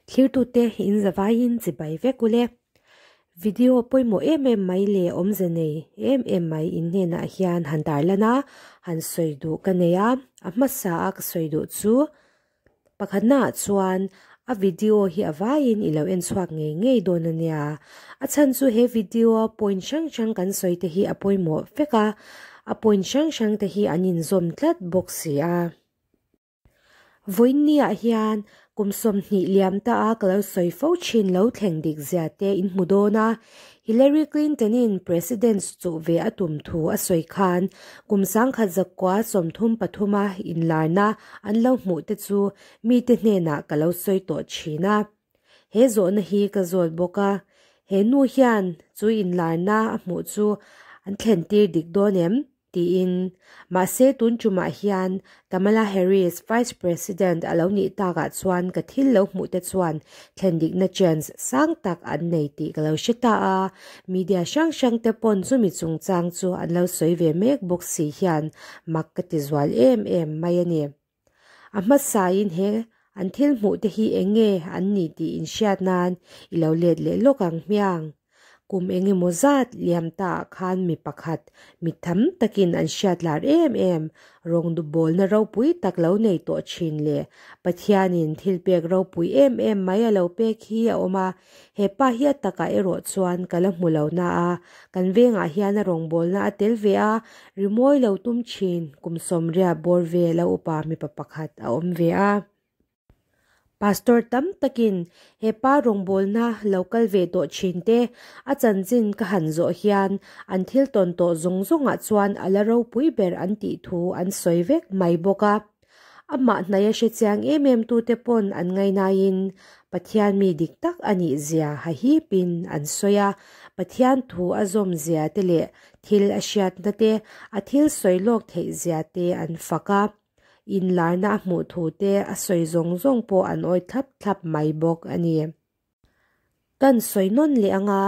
Thlirtute in zavaiin chibai vek ule. Video pawimawh em em mai leh awmze nei em em mai in hnenah hian han tarlan a, han sawi duh ka nei a. A hmasa a ka sawi duh chu pakhatnaah chuan a video hi a vaiin i lo en chhuak ngei ngei dawn a nia. A chhan chu he video a point hrang hrang kan sawi te hi a pawimawh vek a, a point hrang hrang te hi an inzawm tlat bawk si a. Vawiinniah hian kum 20 liam ta a ka lo sawi fo thin lo thleng dik zia te in hmu dawn a. Hillary Clinton-in President chuh ve a tum thu a sawi khan kum 1933 a inlarna an lo hmuh te chu mite hnenah ka lo sawi tawh thin a. He zawhna hi ka zawt bawk a, he nu hian chu inlarna a hmuh chu an thlen tir dik dawn em? tiin. Mahse tun tumah hian Kamala Harris Vice President a lo nih takah chuan ka thil lo hmuh te chuan thlen dikna chance sang tak an nei tih ka lo hre ta a, media hrang hrang te pawn chumi chungchang chu an lo sawi ve mek bawk si hian mak ka ti zual em em mai a ni. A hmasain he an thil hmuh te hi eng nge an ni tih inhriat nan i lo let leh lawk ang hmiang. Kum eng emaw zat liam ta ah khan mi pakhat mi tham takin an hriat lar em em, rawng bawlna ropui tak lo nei tawh thin leh Pathianin thil pek ropui em em mai a lo pek hi a awm a. He pa hi a takah erawh chuan ka la hmu lo na a, kan vengah hian a rawngbawlna a tel ve a, rimawi lo tum thin kum 80 bawr vel a upa mipa pakhat a awm ve a. Pastor tam takin he pa rawngbawlna lo kal ve tawh thin te a chanchin ka han zawh hian an thil tawn tawh zawng zawngah chuan a la ropui ber an tih thu an sawi vek mai bawk a. Amah hnaih a hre chiang em em tute pawn an ngainaiin Pathian mi dik tak a nih zia hahipin an sawi a, Pathian thu a zawm zia te leh thil a hriatna te, a thil sawi lawk theih zia te an fak a. Inlarna a hmuh thu te a sawi zawng zawng pawh an awi thlap thlap mai bawk a ni. Kan sawi nawn leh anga,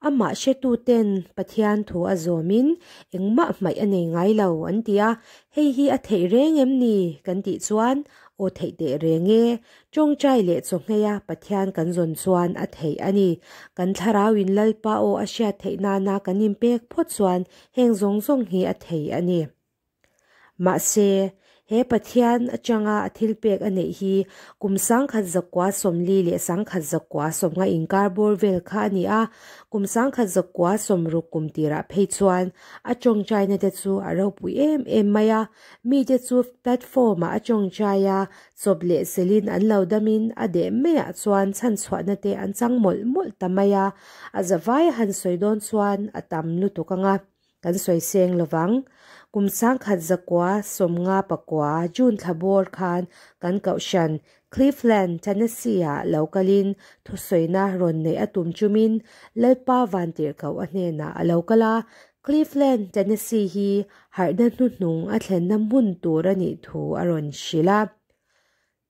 amah hretuten Pathian thu a zawmin engmah hmaih a nei ngai lo an ti a, hei hi a theih reng em ni kan tih chuan aw theih teh reng e, tawngtai leh chawhngheia Pathian kan zawn chuan a theih a ni. Kan thlarauin Lalpa aw a hriat theih nana kan inpek phawt chuan heng zawng zawng hi a thei a ni. Mahse, he Pathian atanga a thilpek a neih hi kum 1940 leh 1950 inkar bawr vel kha a ni a, kum 1960 kum tirah phei chuan a tawngtaina te chu a ropui em em mai a, mite chu platform-ah a tawngtai a, chawp leh selin an lo damin a deh maiah chuan chhanchhuahna te an chang mawlh mawlh ta mai a, a zavai a han sawi dawn chuan a tam lutuk ang a. Kan sawi seng lovang. Kum 1959 June thla bawr khan kan kohhran Cleveland, Tennessee-ah lo kalin thusawina rawn neih a tum chumin Lalpa Vantirhkoh a hnenah a lo kal a, Cleveland, Tennessee hi harhna hnuhnung a thlenna hmun tur a nih thu a rawn hrilh a.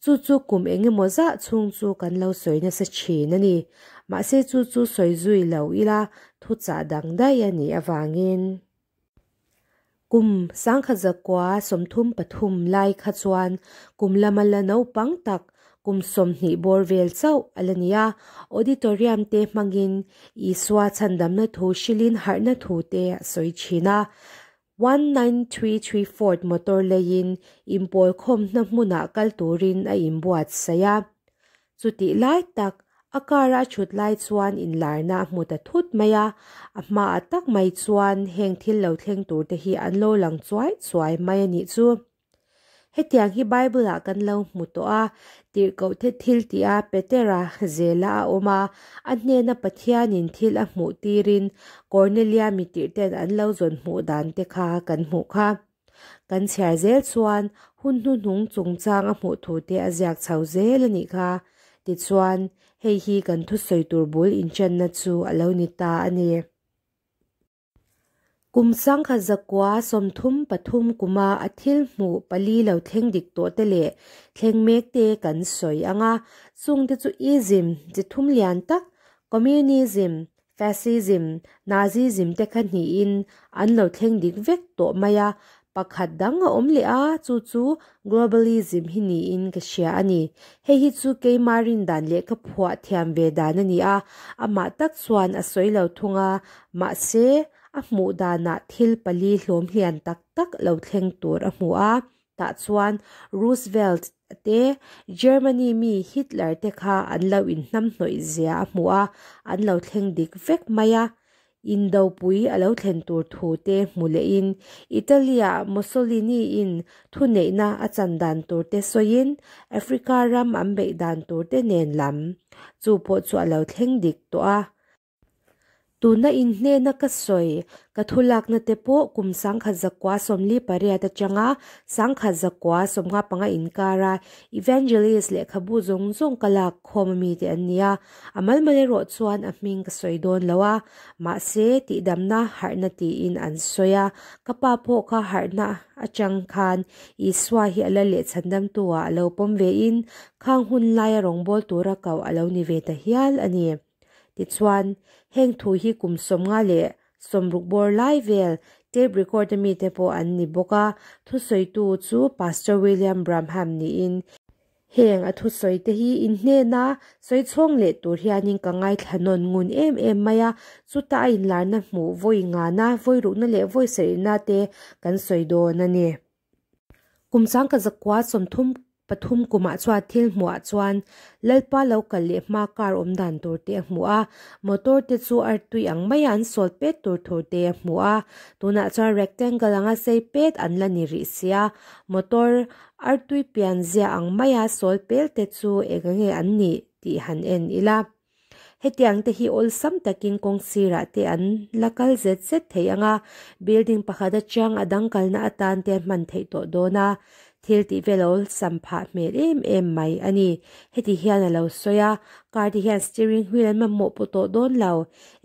Chu chu kum eng emaw zah chhung chu kan lo sawi nasa thin a ni. Mahse chu chu sawi zui lo ila thuchah dang daih a nih avangin. Kum 1933 lai kha chuan kum lama la naupang tak kum 20 bawr vel chauh a la ni a, auditorium te hmangin Isua chhandamna thu hrilhin harhna thu te a sawi thin a. 19334 Ford motor leiin inpawl khawmna hmunah kal turin a inbuat saih a. Chutih lai tak, a car a thut lai chuan inlarna a hmu ta thut mai a, a hmaah tak mai chuan heng thil lo thleng tur te hi an lo lang chuai chuai mai a nih chu. Hetiang hi Bible-ah kan lo hmu tawh a, tirhkoh the thil tih a Petera zela a awm a, a hnena Pathianin thil a hmuh tirin Cornelia mi tirhten an lo zawn hmuh dan te kha kan hmuh kha. Kan chhiar zel chuan hun hnuhnung chungchang a hmuh thu te a ziak chho zel a nih kha. Tichuan, hei hi kan thusawi tur bul inchanna chu a lo ni ta a ni. Kum 1933 kuma a thil hmuh pali lo thleng dik tawh te leh thleng mek te kan sawi ang a, chung te chu ism chi thum lian tak, communism, fascism, nazism te kha hnihin an lo thleng dik vek tawh mai a. Pakhat dang a awm leh a, chu chu globalism hi niin ka hria a ni. Hei hi chu keima rin dan leh ka phuah thiam ve dan a ni a, amah tak chuan a sawi lo thung a, mahse a hmuh danah thil pali hlawm hlian tak tak lo thleng tur a hmu a, tah chuan Roosevelt te, Germany mi Hitler te kha an lo inhnamhnawih zia a hmu a, an lo thleng dik vek mai a. Indopui a lo thlen tur thu te hmu lehin Italy-ah Mussolini-in thuneihna a chan dan tur te sawiin Africa ram an beih dan tur te nen lam chu pawh chu a lo thleng dik tawh a. Tuna inhnena ka sawi, ka thu lakna te pawh kum 1948 atanga 1995 inkara Evangelist lehkhabu zawng zawng ka lak khawm ami te an nia. A malmal erawh chuan a hming ka sawi dawn lo a, mahse tihdamna harhna tiin an sawi a, ka pa pawh kha harhna atang khan Isua hi a la leh chhandamtu ah a lo pawm ve in khang hun laia rawngbâwl tura koh a lo ni ve ta hial a ni. Tichuan, heng thu hi kum 56 bawr lai vel tape record a mite pawh an ni bawk a, thusawitu chu Pastor William Branham niin Heng a thusawi te hi in hnena sawi chhawng leh tur hianin ka ngaithla nawn ngun em em mai a, chuta a inlarna hmuh vawi ngana, vawi rukna leh vawi sarihna te kan sawi dawn a ni. Kum 1933 kumah chuan thil hmuhah chuan Lalpa lo kal leh hma car awm dan tur te a hmu a, motor te chu artui ang maia an sawl pet tur tur te a hmu a, tunah chuan rectangle anga sei pet an la ni rih sia, motor Artui pian zia ang maia sawl pel te chu eng nge an nih tih han en ila. Hetiang te hi awlsam takin kawng sirah te an la kal zet zet thei ang a, building pakhat atang a dang kalna atan te a hman theih tawh dawn a, thil tih vel a awlsam phah hmel em em mai a ni. Heti hian a lo sawi a, car te hian steering wheel an mamawh pawh tawh dawn lo.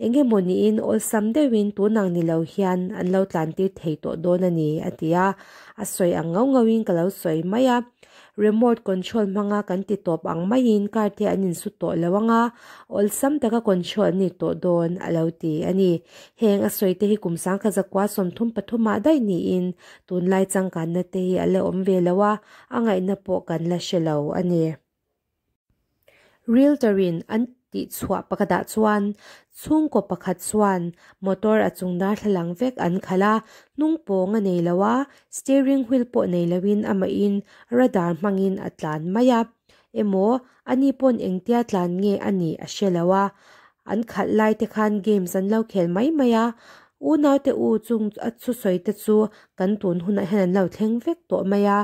Eng emaw niin awlsam deuhin tun ang ni lo hian an lo tlan tir thei tawh dawn a ni, a ti a. A sawi ang ngau ngauin ka lo sawi mai a. Remote control hmanga kan ti tawp ang maiin car te an insu tawh lo ang a, awlsam taka control an ni tawh dawn, a lo ti a ni. Heng a sawi te hi kum 1933 ah daih niin tunlai changkanna te hi a la awm ve lo a, a ngaihna pawh kan la hre lo a ni. Realtor-in an tihchhuah pakhatah chuan chhungkaw pakhat chuan motor a chung darthlalang vek an khalh a, hnung pawng a nei lo a, steering wheel pawh nei loin amahin radar hmangin a tlan mai a. Emaw, ani pawn engtia tlan nge a nih a hre lo a, an khalh lai te khan games an lo khel mai mai a, unaute u chung a thusawi te chu kan tun hunah hian an lo thleng vek tawh mai a,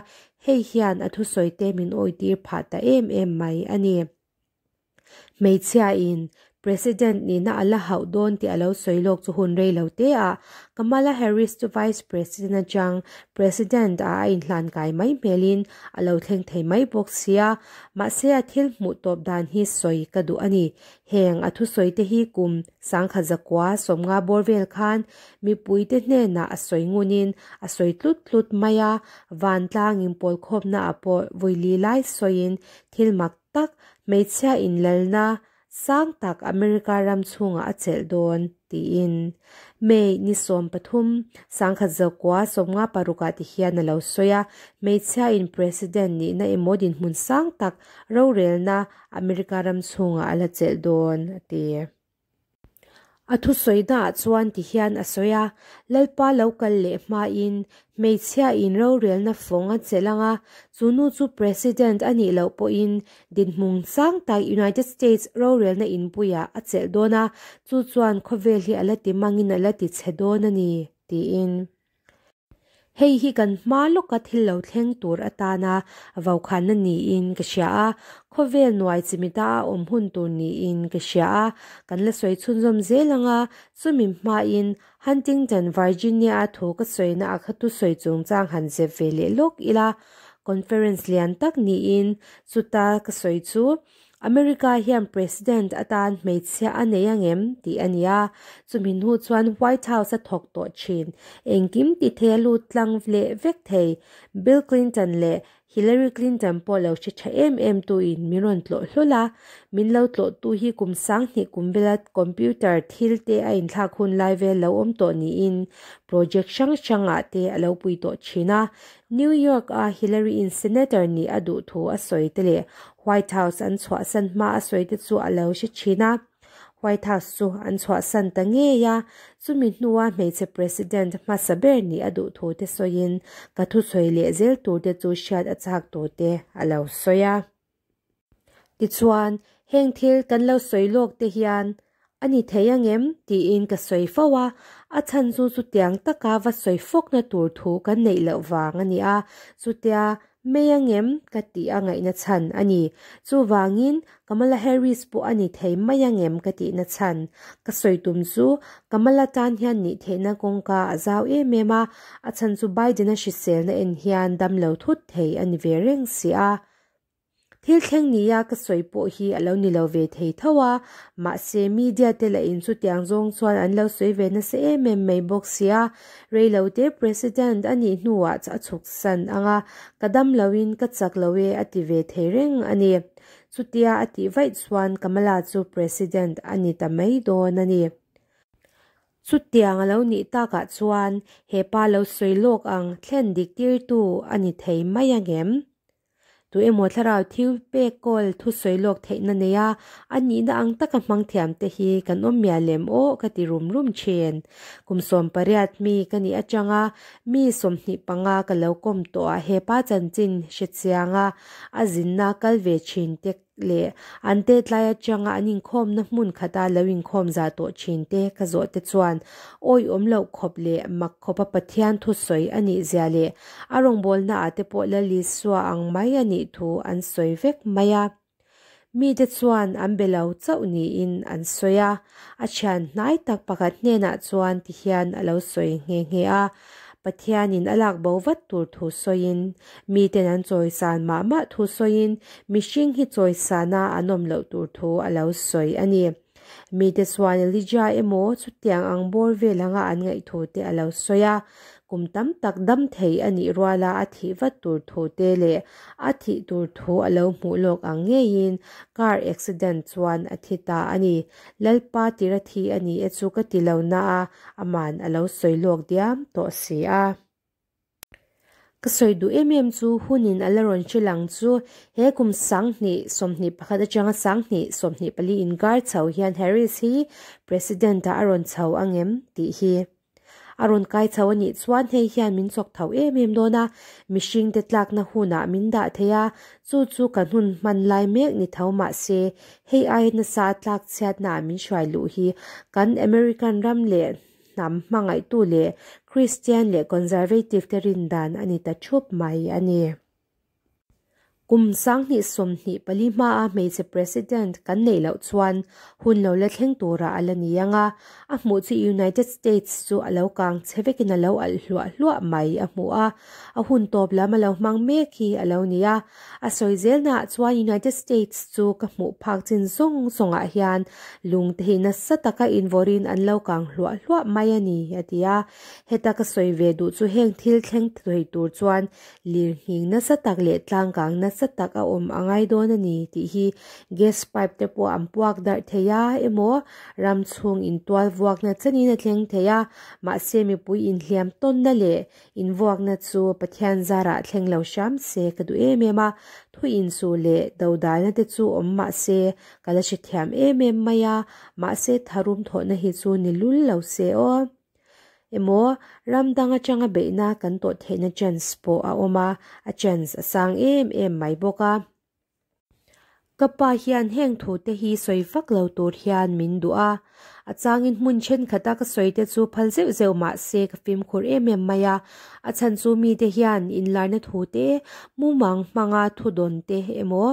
Hei hian a thusawite min awitir phah ta em em mai a ni. Hmeichhiain President nihna a la hauh dawn tih a lo sawi lawk chu hun rei lo te ah Kamala Harris chu Vice President atang President ah a inhlan kai mai hmelin a lo thleng thei mai bawk sia. Mahse a thil hmuh tawp dan hi sawi ka duh a ni. Heng a thusawite hi kum 1990 bawr vel khan mipuite hnenah a sawi ngunin a sawi tlut tlut mai a, vantlang inpawlkhawmna ah pawh vawili lai sawiin thil mak tak hmeichhia inlalna sang tak America ram chhungah a chelh dawn tiin May ni 13, 1996 ah ti hian a lo sawi a, hmeichhia in President nihna emaw dinhmun sang tak rorelna America ram chhungah a la chelh dawn a ti. A thusawi naah chuan ti hian a sawi a, Lalpa lo kal leh hmain hmeichhia in rorelna fawng a chelh ang a, chu nu chu President a nih loh pawhin dinhmun sang tak United States rorelna inpuiah a chelh dawn a, chu chuan khawvel hi a la ti mangin a la ti chhe dawn a ni, tiin. Hei hi kan hma lawka thil lo thleng tur atana vaukhana niin ka hria a, khawvel nuai chimita a awm hun tur niin ka hria a, kan la sawi chhunzawm zel ang a, chumi hmain Huntington, Virginia-a thu ka sawina a kha thusawi chungchang han zep ve leh lawk ila, conference lian tak niin chuta ka sawi chu America hian President atan hmeichhia a nei ang em tih a ni a, chumi hnu chuan White House a thawk tawh thin. Engkim ti thei a lut tlang leh vek thei. Bill Clinton leh Hillary Clinton pawh lo hre tha em em tu in min rawn tlawh hlawl a, min lo tlawh tu hi kum sanghnih kum vela computer thil te a inthlak hun lai vel lo awm tawh niin project hrang hrang ah te a lo pui tawh thin a. New York a Hillary in Senator nih a duh thu a sawi te leh White House an chhuahsan hma a sawi te chu a lo hre thin a. White House chu an chhuahsan ta ngei a, chumi hnua hmeichhe President hmasa ber nih a duh thu te sawiin ka thusawi leh zel tur te chu hriat a chak tur te a lo sawi a. Tichuan, heng thil kan lo sawi lawk te hian a ni thei angem tiin ka sawi fo a, a chhan chu chutiang taka va sawi fawkna tur thu kan neih loh vang a ni a, chutia Mei angem? Ka tih a ngaihna chhan a ni. Chuvangin, Kamala Harris pawh a ni thei mai angem ka tihna chhan. Ka sawi tum chu, Kamala tan hian nih theihna kawngka a zau em em a, a chhan chu Biden-a hriselna en hian damlo thut thei a ni ve reng si a. Thil thleng nia ka sawi pawh hi a lo ni lo ve thei tho a, mahse media te lah in chutiang zawng chuan an lo sawi ve nasa em em mai bawk si a. Reilote President a nih hnuah a chhuk san ang a, ka dam loin ka chak lo e a ti ve thei reng a ni. Chutia a tih vaih chuan Kamala chu President a ni ta mai dawn a ni. Chutiang a lo nih takah chuan he pa lo sawi lawk ang thlen dik tirtu a ni thei mai angem? Tu emaw thlarau thil pek kawl thusawi lawk theihna nei a, a nihna ang taka hmang thiam te hi kan awm miah lem aw ka ti rum rum thin. Kum 18 mi ka nih atanga mi 25 ka lo kawm tawh a hepa chanchin hre chiang a, a zinna kal ve thin te leh an tetlai atanga an inkhawmna hmun khata lo inkhawm zah tawh thin te ka zawh te chuan awihawm loh khawp leh mak khawpa Pathian thusawi a nih zia leh a rawngbawlna ah te pawh Lal Isua ang mai a nih thu an sawi vek mai a. Mite chuan an be lo chauh niin an sawi a, a thian hnai tak pakhat hnenah chuan tihian a lo sawi nghe nghe a, Pathianin a lak bo vat tur thu sawiin, miten an chawisan mah mah thu sawiin, mihring hi chawisana an awm loh tur thu a lo sawi a ni. Mite chuan Elijah emaw chutiang ang bawr vel anga an ngaih thu te a lo sawi a, kum tam tak dam thei a nih ruala a thih vat tur thu te leh a thih tur thu a lo hmuh lawk ang ngeiin car accident chuan a thi ta a ni. Lalpa tira thi a ni e chu ka ti lo na a, aman a lo sawi lawk diam tawh si a. Ka sawi duh em em chu hunin a la rawn hre lang chu he kum 2021 atanga 2024 inkar chho hian Harris hi President ah a rawn chho angem tih hi. A rawn kai chho a nih chuan hei hian min chawk tho em em dawn a, mihring te tlakna hunah min dah thei a, chu chu kan hun hman lai mek ni tho mah se hei aia nasa tlak chhiatnaah min hruai luh hi kan American ram leh hnam hmangaihtu leh Christian leh Conservative te rindan a ni ta thup mai a ni. Kum 2024 hmaa hmeichhe President kan neih loh chuan hun lo la thleng turah a la ni ang a, a hmuh chu United States chu a lo kang che vekin a lo alh hluah hluah mai a hmu a, a hun tawp lam a lo hmang mek hi a lo ni a. A sawi zelnaah chuan United States chu ka hmuh phak chin zawng zawngah hian lungte hi nasa taka invawrin an lo kang hluah hluah mai a ni, a ti a. Heta ka sawi ve duh chu heng thil thleng thei tur chuan Lirnghing nasa tak leh tlangkang nasa tak a awm a ngai dawn a ni tih hi gas pipe te pawh an puak darh thei a emaw ram chhung intual vuakna chenin a thleng thei a, mahse mipui inhliam tawnna leh invuakna chu Pathian zarah thleng lo hram se ka duh em em a, thu insuh leh dodalna te chu awm mahse ka la hrethiam em em mai a, mahse tharum thawhna hi chu ni lul lo se aw. Emaw, ram dang atanga beihna kan tawh theihna chance pawh a awm a, a chance a sang em em mai bawk a. Ka pa hian heng thu te hi sawi vak lo tur hian min duh a, a changin hmun thenkhat a ka sawi te chu phal zeuh zeuh mah se ka fimkhur em em mai a, a chhan chu mite hian inlarna thu te, mumang hmanga thu dawn te emaw,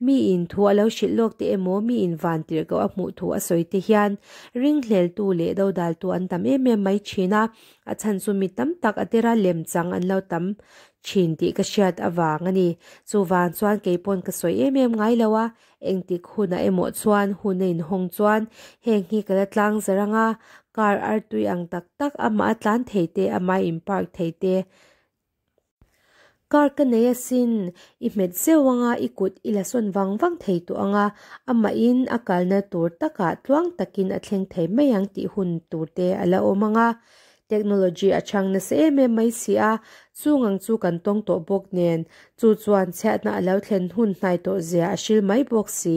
Mi in thu a lo hrilh lawk te emaw, mi in van tirh koh a hmuh thu a sawi te hian ringhleltu leh dodaltu an tam em em mai thin a, a chhan chu mi tam tak a tera lem chang an lo tam thin tih ka hriat avang a ni. Chuvang chuan kei pawn ka sawi em em ngai lo a, engtik hunah emaw chuan hun a inhawng chuan heng hi ka la tlang zar ang a, car artui ang tak tak amah a tlan thei te, amah in park thei te. Car ka nei asin, i hmet zeuh anga i kut i la sawn vang vang thei tawh anga, amahin a kalna tur takah tluang takin a thleng thei mai ang tih hun tur te a la awm anga. Technology a chhang nasa em em mai si a, chung ang chu kan tawng tawh bawk nen, chu chuan chhiatna a lo thlen hun hnai tawh zia a hril mai bawk si.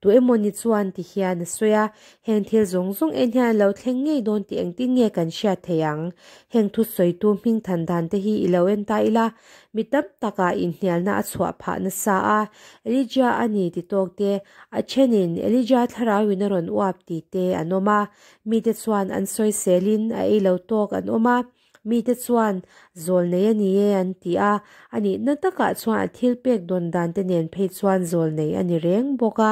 Tu emawni chuan ti hian a sawi a, heng thil zawng zawng en hian a lo thleng ngei dawn tih engtin nge kan hriat thei ang? Heng thusawitu hming than dan te hi i lo en ta ila, mi tam takah inhnialna a chhuah phah nasa a, Elijah a ni ti tawk te, a thenin Elijah thlarauin a rawn uap ti te an awm a, mite chuan an sawiselin a ei lo tawk an awm a. Mite chuan, Zawl nei a ni e an ti a, a nihna takah chuan a thil pek dawn dan te nen phei chuan zawl nei a ni reng bawk a.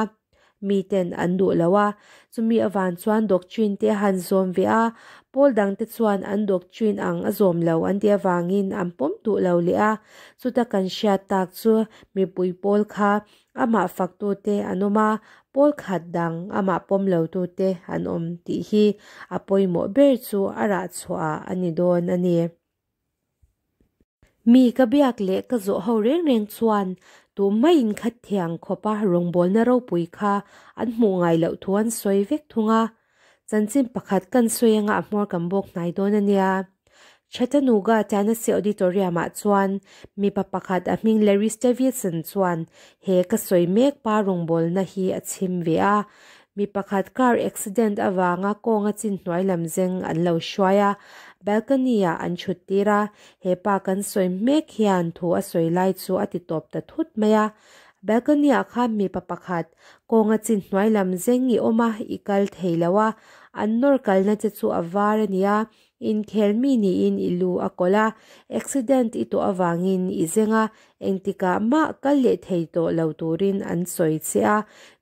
Miten an duh lo a, chumi avan chuan doctrine te a han zawm ve a, pawl dang te chuan an doctrine ang a zawm lo an tih avangin an pawm duh lo leh a. Chuta kan hriat tak chu mipui pawl kha Amah faktute an awm a, pawl khat dang amah pawm lotute an awm tih hi a pawimawh ber chu a rah chhuah a ni dawn a ni. Mi ka biak leh ka zawh ho reng reng chuan tumaiin khat thiang khawpa rawngbawlna ropui kha an hmuh ngai loh thu an sawi vek thung a. Chanchin pakhat kan sawi anga a hmawr kan bawk hnai dawn a nia. Chattanooga Tennessee Auditorium-ah chuan mipa pakhat a hming Larry Stevieson chuan he ka sawi mek pa rawngbawlna hi a chhim ve a. Mi pakhat car accident avanga kawnga chin hnuai lam zeng an lo hruai a, balcony-ah an thut tir a. He pa kan sawi mek hian thu a sawi lai chu a ti tawp ta thut mai a. Balcony-ah khan mipa pakhat kawnga chin hnuai lam zeng i awm a, i kal thei lo a, an nawr kalna che chu a var a nia. Inkhel mi niin i lu a kawlh a, accident i tawh avangin i zeng a, engtikah mah kal leh thei tawh lo turin an sawi che a.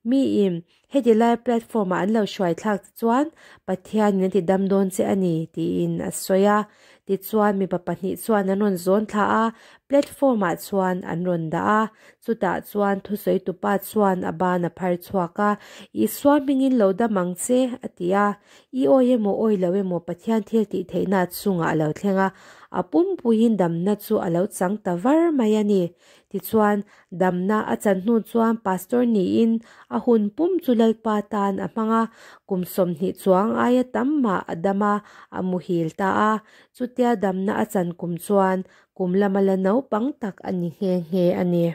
Miin heti lai platform ah an lo hruai thlak che chuan Pathianin a ti dam dawn che a ni tiin a sawi a. Tichuan mipa pahnih chuan an rawn zawn thla a, platform ah chuan an rawn dah a. Chutah chuan thusawi tupa chuan a ban a phar chhuak a, Isua hmingin lo dam ang che a ti a. I awi emaw awi lo emaw Pathian thil tih theihna chungah a lo thleng a, a pumpuiin damna chu a lo chang ta var mai a ni. Tichuan, damna a chan hnu chuan pastor niin a hun pum chu Lalpa tan a hmang a, kum 20 chuang aia tam mah a dam a, a muhil ta a. Chutia damna a chan kum chuan kum lama la naupang tak a ni nghe nghe a ni.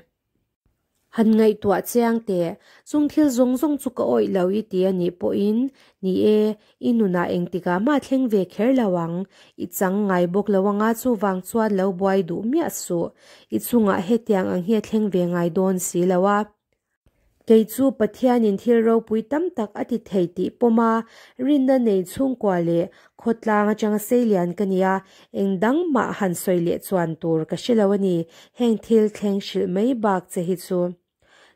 Han ngaihtuah chiang teh, chung thil zawng zawng chu ka awih lo i ti a nih pawhin, ni e, i nunah engtikah mah thleng ve kher lo ang, i chang ngai bawk lo anga chuvang chuan lo buai duh miah suh, i chungah hetiang ang hi a thleng ve ngai dawn si lo a. Kei chu Pathianin thil ropui tam tak a ti thei tih pawm a, rinna nei chhungkua leh Khawtlang atanga seilian ka nia, eng dang mah han sawi leh chuan tur ka hre lo a ni, heng thil thleng hrilh mai bak che hi chu.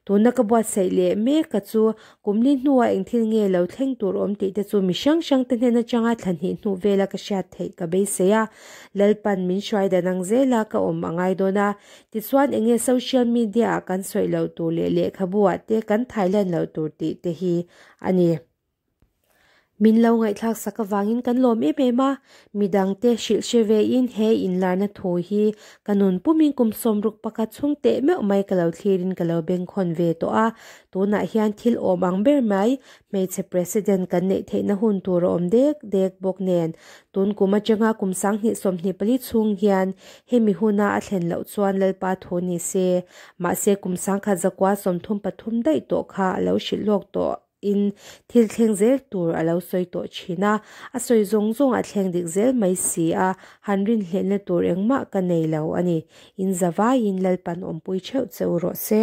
Tuna ka buatsaih leh mek ka chu kum li hnuah eng thil nge lo thleng tur awm tih te chu mi hrang hrang te hnen atanga thla hnih hnu vela ka hriat theih ka beisei a, Lalpan min hruai dan ang zela ka awm a ngai dawn a, tichuan eng nge social media ah kan sawi loh tur leh lehkhabu ah te kan thailan loh tur tih te hi a ni. Min lo ngaihthlak sak avangin kan lawm em em a, midangte hrilh hre vein he inlarna thu hi ka nun pumin kum 61 chhung teh meuh mai ka lo thlirin ka lo bengkhawn ve tawh a, tunah hian thil awm ang ber mai hmeichhe president kan neih theihna hun tur a awm dek dek bawk nen tun kum atanga kum 2024 chhung hian hemi huna a thlen loh chuan Lalpa thu ni se, mahse kum 1933 daih tawh kha a lo hrilh lawk tawh. In thil thleng zel tur a lo sawi tawh thin a, a sawi zawng zawng a thleng dik zel mai si a, han rinhlehna tur engmah ka nei lo a ni. In zavaiin Lalpan awmpui theuh che u rawh se.